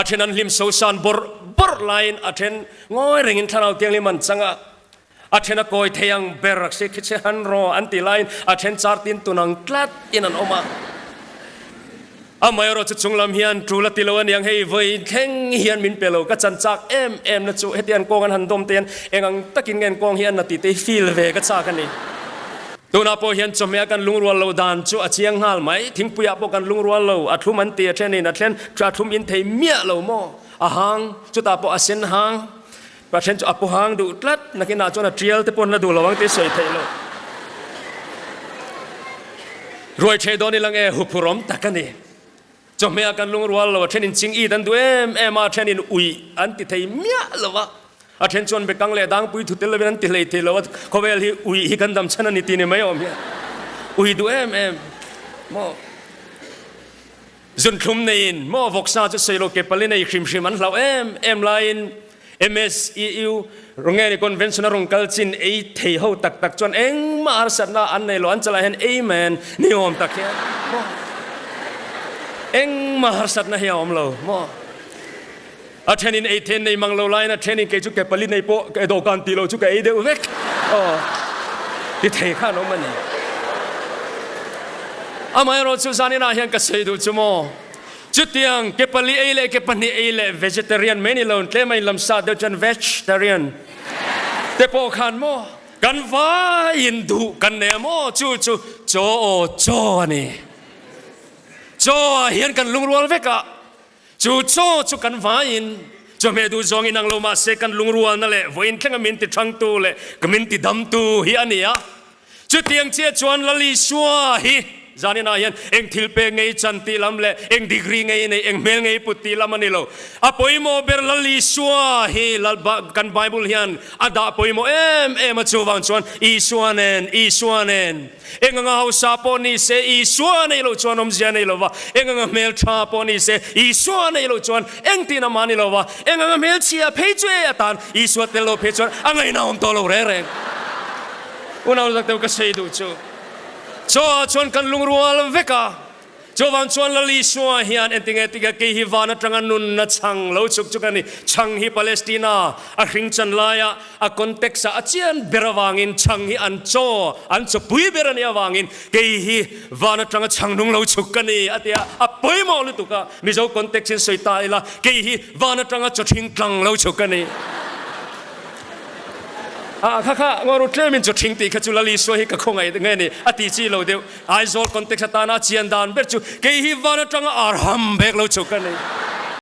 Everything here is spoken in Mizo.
A then an hlim sosan bawrh bawrh laiin a then ngawi rengin thlarau thianghlim an chang a. A then a kawi thei ang ber si khi che han raw an ti laiin a then char tin tun ang tlat in an awm a. Amaherawh chu chunglam hian tul a ti lo aniang hei vawi thleng hian min pe lo ka chan chak em em na chu hetiang kawng an han dawm te hian eng ang takin nge an kawng hi an na tih te hi feel ve ka chak a ni. Tunah pawh hian chawhmeh a kan lungrual lo dan chu a chiang nghal mai. Thingpuiah pawh kan lungrual lo, a thlum an ti a thenin a thlen a thlum in thei miah lo maw? A hang, chutah pawh a sen hang, a then chu a paw hang duh tlat, nakinah chuan a tial te pawn la duh lo ang tih sawi theih loh. Ruai thei dawn ilang e, huphurhawm tak a ni. Chawhmeh a kan lungrual lo, a thenin ching it an duh em em a, a thenin uih an ti thei miah lo a, a then chuan bekang leh dangpui thu tel lovin an ti hlei thei lo a, khawvel hi uih hi kan dam chhan a ni tih ni mai awm hian ui duh em em maw? Zunthlum neiin maw vawksa chu sawi lo ke pali nei hrim hrim an hlauh em em laiin MSEU Rungeni Convention a rawn kal chin ei thei ho tak tak chuan engmah harsatna an nei lo, an chalah hian Amen ni awm tak hian maw engmah harsatna hi a awm lo maw. A thenin ei then nei mang lo laiin a thenin kei chu ke pali nei pawh ka dawhkan tih lo chu ka ei deuh vek aw ti thei khan awm a ni. Amaherawh chu zaninah hian ka sawi duh chu maw. Chutiang ke pali ei leh ke pahnih ei leh vegetarian mai ni lo, tlem a inlamsat deuh chuan vegetarian te pawh khan maw kan vaiin duh kan nei a maw chu chu chaw aw chaw a ni. Chaw ah hian kan lungrual vek a, chu chaw chu kan vaiin chawhmeh duh zawng inang lo mahse kan lungrualna leh vawiin thlenga min ti thangtu leh min ti damtu hi a ni a. Chutiang chiah chuan Lal Isua hi zaninah hian eng thil pek ngei chan tih lam leh eng degree ngei nei, eng hmel ngei put tih lam a ni lo. A pawimawh ber Lal Isua hi Lal kan Bible hian a dah pawimawh em em a, chuvang chuan Isua nen, Isua nen. Eng anga hausa pawh ni se Isua nei loh chuan awmzia nei lo va, eng anga hmel tha pawh ni se Isua nei loh chuan engtin a mah ni lo va, eng anga hmelchhia phei chu e atan Isua tel lo phei chuan a ngaihna awm tawh lo reng reng. Unau zak deuh ka sei duh chu chaw ah chuan kan lungrual vek a, chuvang chuan Lal Isua hian entinge tika kei hi van atanga nunna chhang lo chuk chuk a ni. Chhang hi Palestina a hring chan laia a context ah a chian ber avangin chhang hi an chaw an chawpui ber a nih avangin kei hi van atanga chhang nung lo chuk ka ni a ti a, a pawimawh lutuk a, Mizo context in sawi ta ila kei hi van atanga chaw thing tlang lo chuk ka ni. A kha kha ngaw ru tlem in chu thing tih kha chu Lal Isua hi ka khawngaih nge ni a ti chi lo deuh. Aizawl context atana a chian dan ber chu kei hi van atanga arham bek lo chu ka nei.